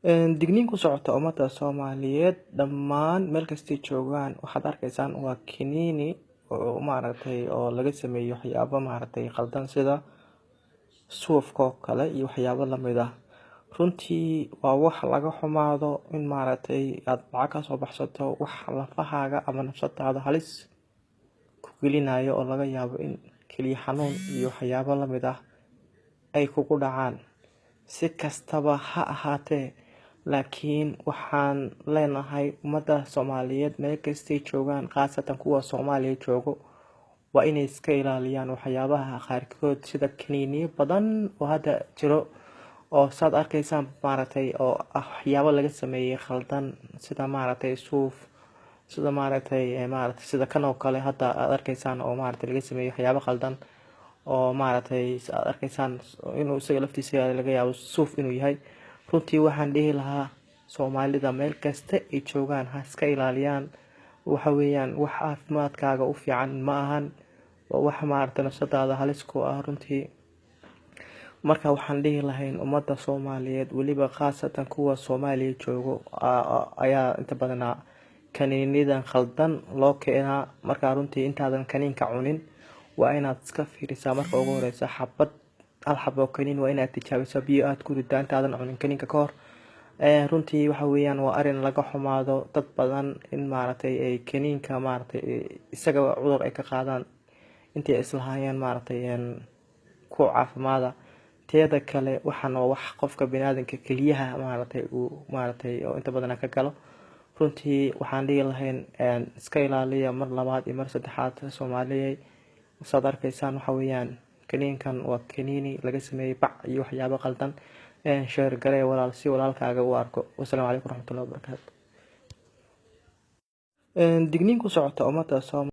Digniin ku socota ummadda Soomaaliyeed dhammaan meel kastay joogaan. Waxaad arkaysaan waa kiniini oo maaragtay oo laga sameeyey waxyaabo maaragtay khaldan, sida suufka oo kale iyo waxyaabo lamid ah. Runtii waa wax laga xumaado in maaragtay aad lacag ka soo baxsato wax lafahaaga ama nafsadaada halis ku gelinayo, oo laga yaabo in keliya xanuun iyo waxyaabo lamid ah ay kugu dhacaan. Si kastaba ha ahaatee, laakiin waxaan leenahay ummadda Soomaaliyeed meel kastay joogaan, khaasatan kuwa Soomaaliya joogo, waa inay iska ilaaliyaan waxyaabaha qaarkood, sida kiniiniyo badan oo hadda jiro oo saad arkaysaan maaragtay oo ah waxyaabo laga sameeyey khaldan, sida maaragtay suuf, sida maaragtay sida kan oo kale hadda aad arkaysaan oo maaragtay laga sameeyey waxyaabo khaldan, oo maaragtay aad arkaysaan inuu isaga laftiisa laga yaabo suuf inuu yahay. Runtii waxaan dhihi lahaa Soomaalida meel kasta ay joogaan ha iska ilaaliyaan. Waxa weeyaan wax caafimaadkaaga u fiican ma ahan, waa wax maaragtay nafsadaada halis ku ah runtii. Marka waxaan dhihi lahayn ummadda Soomaaliyeed, weliba khaasatan kuwa Soomaaliya joogo ayaa inta badanaa kaniiniyadan khaldan loo keenaa. Marka runtii intaadan kaniinka cunin waa inaad iska fiirisaa. Marka ugu horeysa xabad, hal xabo oo kaniin waa inaad tijaabisaa, biyo aad ku ridaa intaadan cunin kaniinka ka hor. Runtii waxa weeyaan waa arrin laga xumaado dad badan in maaragtay ay kaniinka maaragtay isaga cudur ay ka qaadaan intii ay islahaayeen maaragtay ku caafimaada. Teeda kale, waxaan waa wax qofka biniaadanka keliyaha maaragtay uu maaragtay oo inta badan ka galo. Runtii waxaan dhihi lahayn iska ilaaliya mar labaad iyo mar saddexaad, Soomaaliyey. Saad arkaysaan waxa weeyaan kaniinkan waa kaniini laga sameeyey bac iyo waxyaabo qaldan. Share garee walaal, si walaalkaaga u arko. Wasalaamu calaykum waraxmatullahi wabarakaatu. Digniin ku socota ummadda Soomaaliyeed.